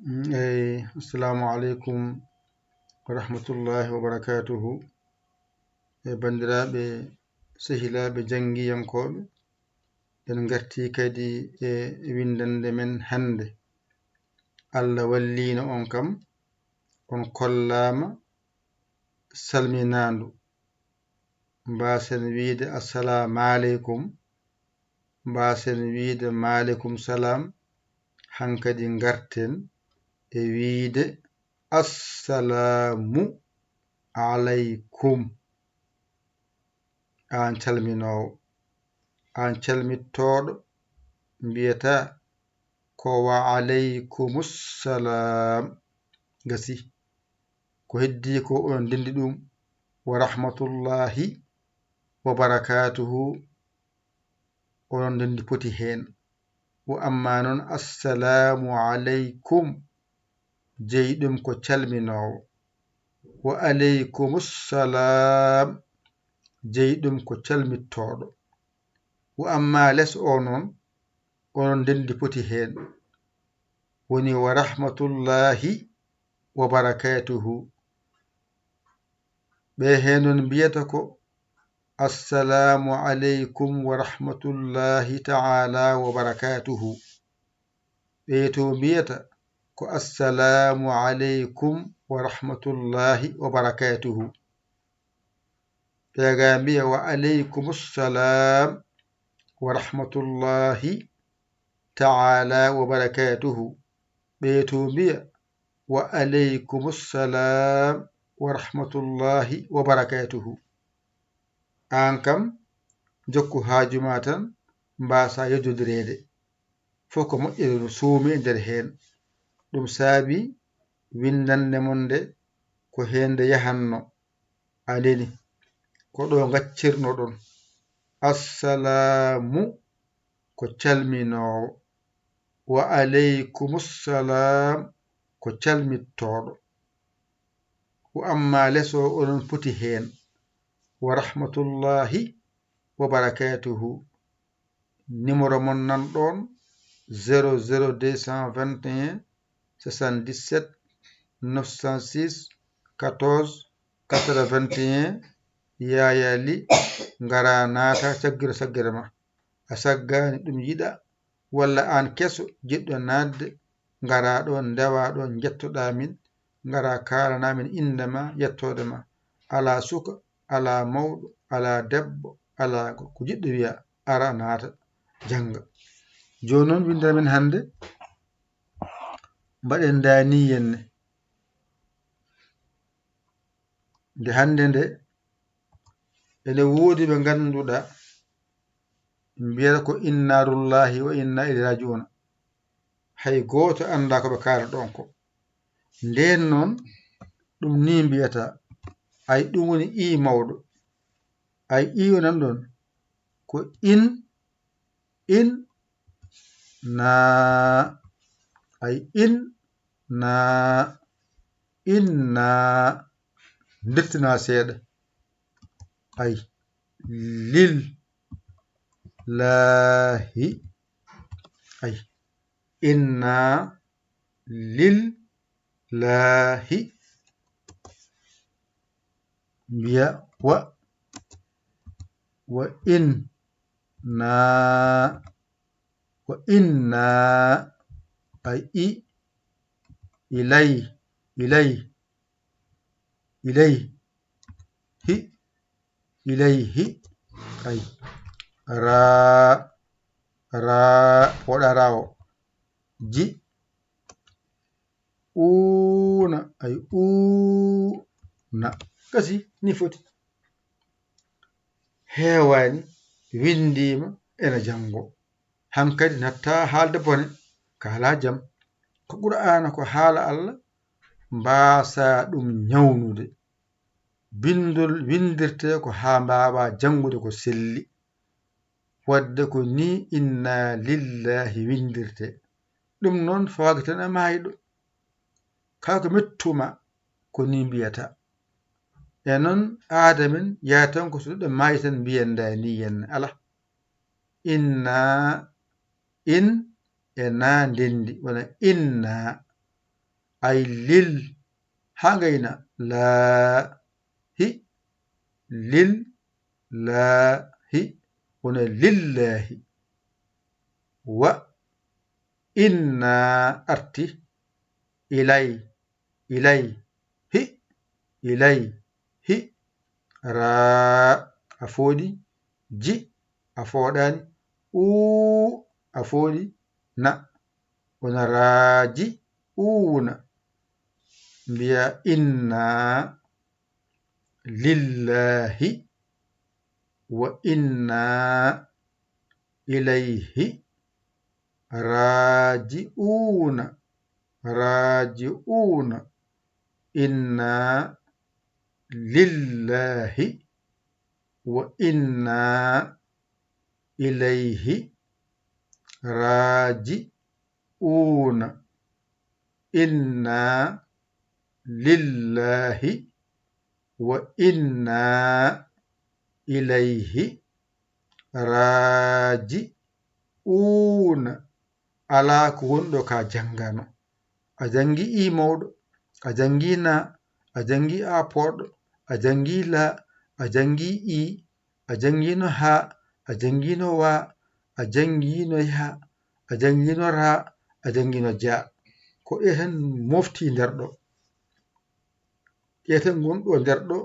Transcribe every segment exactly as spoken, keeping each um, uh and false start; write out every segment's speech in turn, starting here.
Mm, eyi, assalamu aleykum wa rahmatullahi wa barakatuhu. E banndiraaɓe, sehilaaɓe janngiyankooɓe, en ngartii kadi e winndannde men hannde. Allah walliino on kam, on kollaama salminaandu. Mbaasen wiide assalaamu aleykum, mbaasen wiide maaleykum salaam, hankadi ngarten e wiide assalaamu aleykum. Aan calminoowo, aan calmittooɗo, mbiyataa ko wa aleykumus salaam. Gasi. Ko heddii ko onon ndenndi ɗum, wa rahmatullahi wa barakaatuhu, onon ndenndi poti heen. Wa amma noon, assalaamu aleykum, jeyi ɗum ko calminoowo. Wa aleykumus salaam, jeyi ɗum ko calmittooɗo. Wa amma les o noon, onon ndenndi poti heen. Woni wa rahmatullahi wa barakatuhu. Ɓe heen noon mbiyata ko, assalaamu aleykum wa rahmatullahi ta'ala wa barakatuhu. Ɓe to mbiyata ko, assalaamu aleykum wa rahmatullahi wa barakatuhu. Ɓe ga mbiya, wa aleykumus salaam wa rahmatullahi ta'ala wa barakatuhu. Ɓe to mbiya, wa aleykumus salaam wa rahmatullahi wa barakatuhu. Aan kam, jokku haaju ma tan, mbaasa yejjodireede. Fof ko moƴƴere no suumi e nder heen. Ɗum saabi winndannde mon nde ko heen nde yahanno. A nani, ko ɗo ngaccirnoɗon. Assalaamu ko calminoowo. Wa aleykumus salaam ko calmittooɗo. Wa amma les o, onon poti heen. Wa rahmatullahi wa barakatuhu. Numéro mon nan ɗoon, zéro zéro deux cent vingt et un soixante-dix-sept neuf cent six quatorze quatre-vingt-un. Yaaya Li, ngara naata caggira caggira ma. A saggaani ɗum yiɗa, walla aan keso jiɗɗo naatde, ngara ɗoon, ndewa ɗoon, njettoɗaa min, ngara kaalana min innde ma, yettoode ma. Alaa suka, alaa mawɗo, alaa debbo, alaa ko, ko jiɗɗo wiya, ara naata, jannga. Jooni noon, winndere men hannde, mbaɗen ndaa nii henne. Nde hannde nde, ene woodi ɓe ngannduɗaa mbiyata ko inna lillahi wa inna ilayhi raji'una. Hay gooto anndaa ko ɓe kaalata ɗoon ko. Ndeen noon, ɗum nii mbiyata, ay ɗum woni i mawɗo. Ay i o nan ɗoon ko in, in, na, ay in, na, inna, ndirtina seeɗa. Ay, lil, laahi, ay, inna, lil, laahi. Mbiya wa, wa in, na, wa inna, ay i, ilay, ilay, ilay, hi, ilayhi, ay, ra, ra, woɗa ra o, ji, uuna, ay, uuna. Gasi, ni foti. Heewaani, winndiima, ena janngoo. Hankadi nattaa haalde bone, kaalaa jam. Ko Qur'aana, ko haala Allah, mbaasaa ɗum ñawnude. Binndol winndirtee ko haa mbaawaa janngude ko selli. Waɗde ko nii inna lillahi winndirtee. Ɗum noon fawaaki tan e maayɗo. Kala ko mettumaa ko nii mbiyataa. E noon aada men yaha tan ko so neɗɗo maayi tan mbiyen ndaa nii henne. Alaa. Inna, in e na ndenndi, wona inna. Ay lil, haa ngayna, laahi, lil, laahi, wona lillaahi. Wa, inna arti, ilay, ilay, hi, ilay, hi, raa, a fooɗi, ji, a fooɗaani, uu, a fooɗi, na, wona raaji, uuna. Mbiya inna lillaahi wa inna ilayhi raaji'uuna, raaji'uuna. Inna lillaahi wa inna ilayhi raaji'uuna. Inna lillaahi wa inna ilayhi raaji'uuna. Alaa ko woni ɗo ka janngano. A janngi i mawɗo, a janngi na, a janngi a pooɗɗo, a janngi la, a janngi i, a janngino ha, a janngino wa, a janngino ya, a janngino ra, a janngino ja. Ko ɗe tan mofti nder ɗo. Ɗe tan ngon ɗo nder ɗo,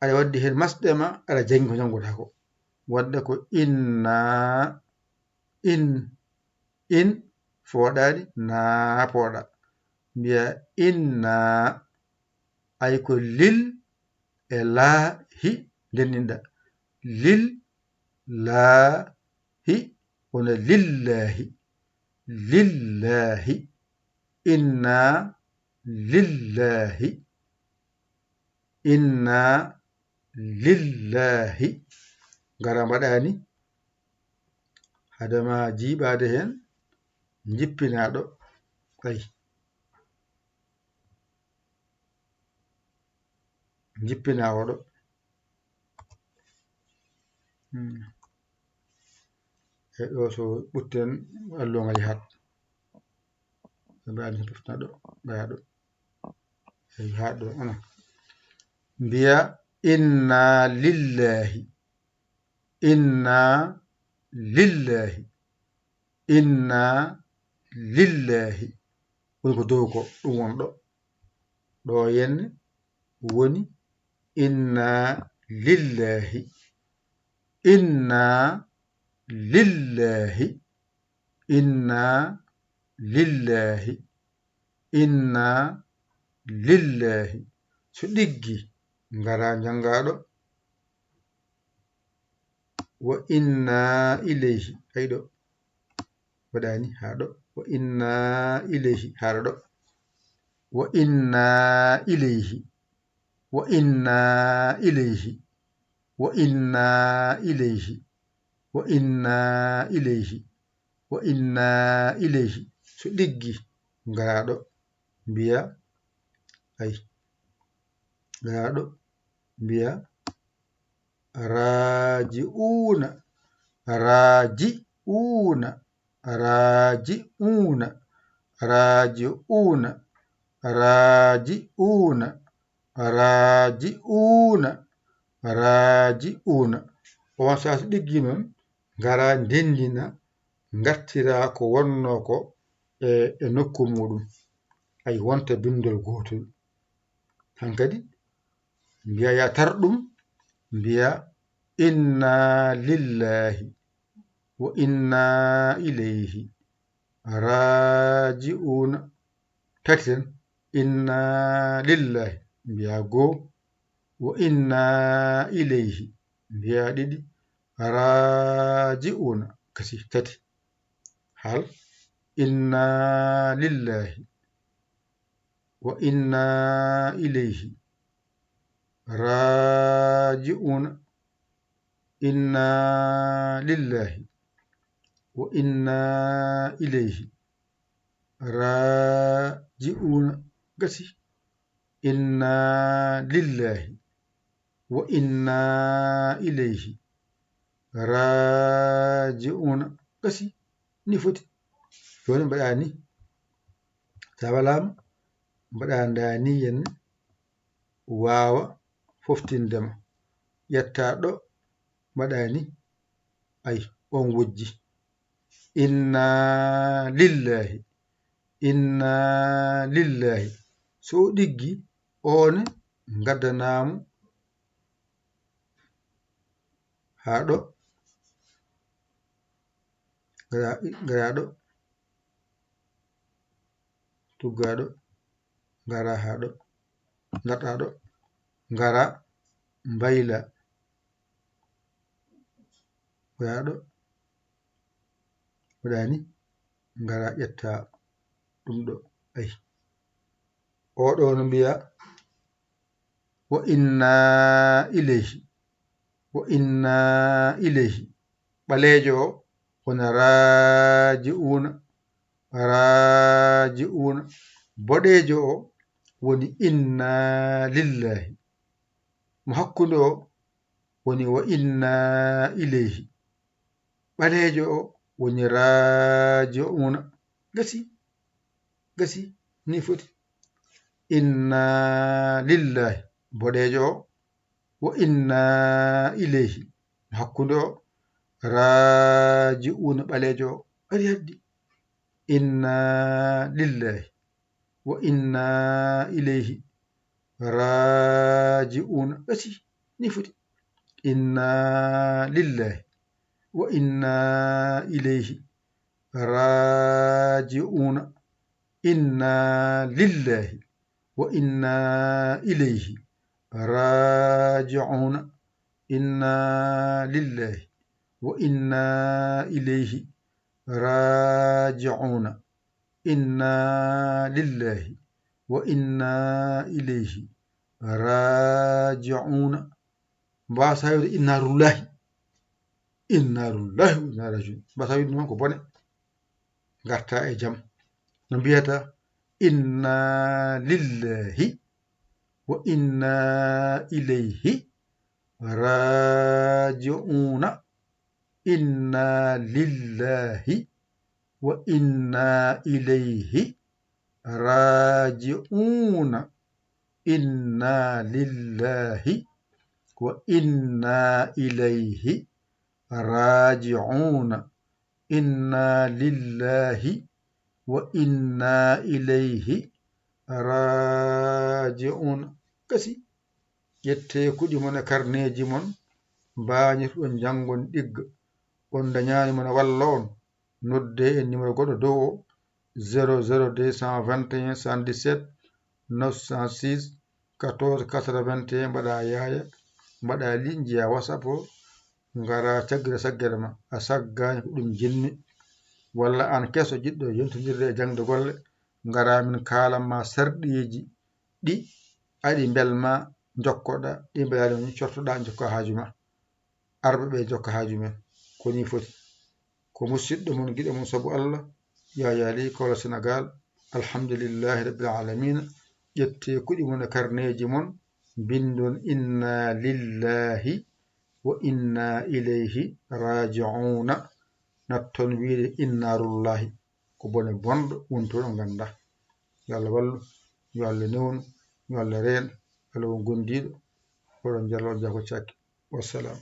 aɗa waddi heen masɗe ma, aɗa janngi ko njanngoɗaa ko. Wadde ko inna, in, in fooɗaani, na pooɗa. Mbiya inna, ay ko lil e laahi ndenndinɗa. Lil, laahi, wona lillaahi. Lillaahi. Inna lillaahi. Inna lillaahi. Ngara mbaɗaani. Hadama jiiɓaade heen, njippinaa ɗo. Ay. Njippinaa oɗo. Hmm. E ɗo so ɓutten alluwa ngal yahat. Ɓe mbaɗi so ɓurtina ɗo, ɓeya ɗo. Eyi, haa ɗo, ana. Mbiya, inna lillahi. Inna lillahi. Inna lillahi. Woni ko dow ko, ɗum won ɗo. Ɗo henne woni inna lillahi. Inna lillahi. Inna lillahi. Inna lillahi. So ɗiggi, ngara njannga ɗo. Wa inna ilayhi. Ay ɗo. Waɗaani haa ɗo. Wa inna ilayhi. Haa ɗo. Wa inna ilayhi. Wa inna ilayhi. Wa inna ilayhi. Wa inna ilayhi. Wa inna ilayhi. So ɗiggi, ngara ɗo. Mbiya, ay. Ngara ɗo. Mbiya, raaji'uuna. Raaji'uuna. Raaji'uuna. Raaji'uuna. Raaji'uuna. Raaji'uuna. Raaji'uuna. On saa so ɗiggi noon, ngara ndenndina, ngartira ko wonnoo ko e, e nokku muuɗum. Ay wonta binndol gootol. Hankadi, mbiya ya tar ɗum, mbiya inna lillahi wa inna ilayhi raaji'uuna. Tati tan, inna lillahi, mbiya goo, wa inna ilayhi, mbiya ɗiɗi, raaji'uuna, kasi tati. Hal, inna lillahi, wa inna ilayhi raaji'uuna. Inna lillahi wa inna ilayhi raaji'uuna. Gasi. Inna lillahi wa inna ilayhi raaji'uuna. Gasi. Ni foti. Jooni mbaɗa ni. Sa walaama, mbaɗa ndani yen waawa foftinde ma. Ƴetta ɗo mbaɗa ni, ay, on wojji. Inna lillahi, inna lillahi. So o ɗiggi, one ngaddanamo haa ɗo, gara, gara ɗo, tugga ɗo, gara haa ɗo, ngarta ɗo, gara mbayla, gara ɗo, waɗani, gara ƴetta ɗum ɗo, ay. O ɗo no mbiya, wa inna ilayhi, wa inna ilayhi. Ɓaleejo o woni raaji'uuna, raaji'uuna. Boɗeejo o woni inna lillahi. Mo hakkunde o woni wa inna ilayhi. Ɓaleejo o woni raaji'uuna. Gasi, gasi, ni foti. Inna lillahi, boɗeejo o, wa inna ilayhi, hakkunde o, raaji'uuna, ɓaleejo o, ari haddi. Inna lillahi, wa inna ilayhi raaji'uuna. Gasi, ni foti. Inna lillahi, wa inna ilayhi raaji'uuna. Inna lillahi, wa inna ilayhi raaji'uuna. Inna lillahi, wa inna ilayhi raaji'uuna. Inna lillahi, wa inna ilayhi raaji'uuna. Mbasa wiide inna rullahi. Inna rullahi wa inna raaji'uun. Mbasa wiide noon ko bone. Ngarta e jam. No mbiyata, inna lillahi, wa inna ilayhi raaji'uuna. Inna lillahi, wa inna ilayhi raaji'uuna. Inna lillahi, wa inna ilayhi raaji'uuna. Inna lillahi, wa inna ilayhi raaji'uuna. Gasi. Ƴettee kuɗi mon e karneeji mon, mbaañirɗon janngon ɗigga. On ndañaani mo na walla on, noddee e numéro goɗɗo dow o, zéro zéro deux cent vingt et un soixante-dix-sept neuf cent six quatorze quatre-vingt-un, mbaɗa yaaya, mbaɗa ligne, njiya WhatsApp o, ngara caggira saggere ma, a saggaani ko ɗum jinmi. Walla aan keso jiɗɗo yontondirde e jaŋde golle, ngara min kaalan ma sarɗiiji ɗi aɗi mbelma njokkoɗa, ɗi mbelaani on cortoɗa njokka haaju ma. Arɓe ɓe njokka haaju men. Ko ni foti. Ko musiɗɗo mon, giɗo mon sabu Allah, Yaya Ly, Kaolack, Sénégal. Alhamdulillahi Rabbil Alamina. Ƴettee kuɗi mon e karneeji mon, mbinndon inna lillahi wa inna ilayhi raaji'uuna. Natton wiide inna rullahi. Ko bone bonɗo woni toon, on nganndaa. Yo Allah wallu, yo Allah newnu, yo Allah reen. Allah won gondiiɗo, oɗon njalla, on jaa ko cakki. Wassalam.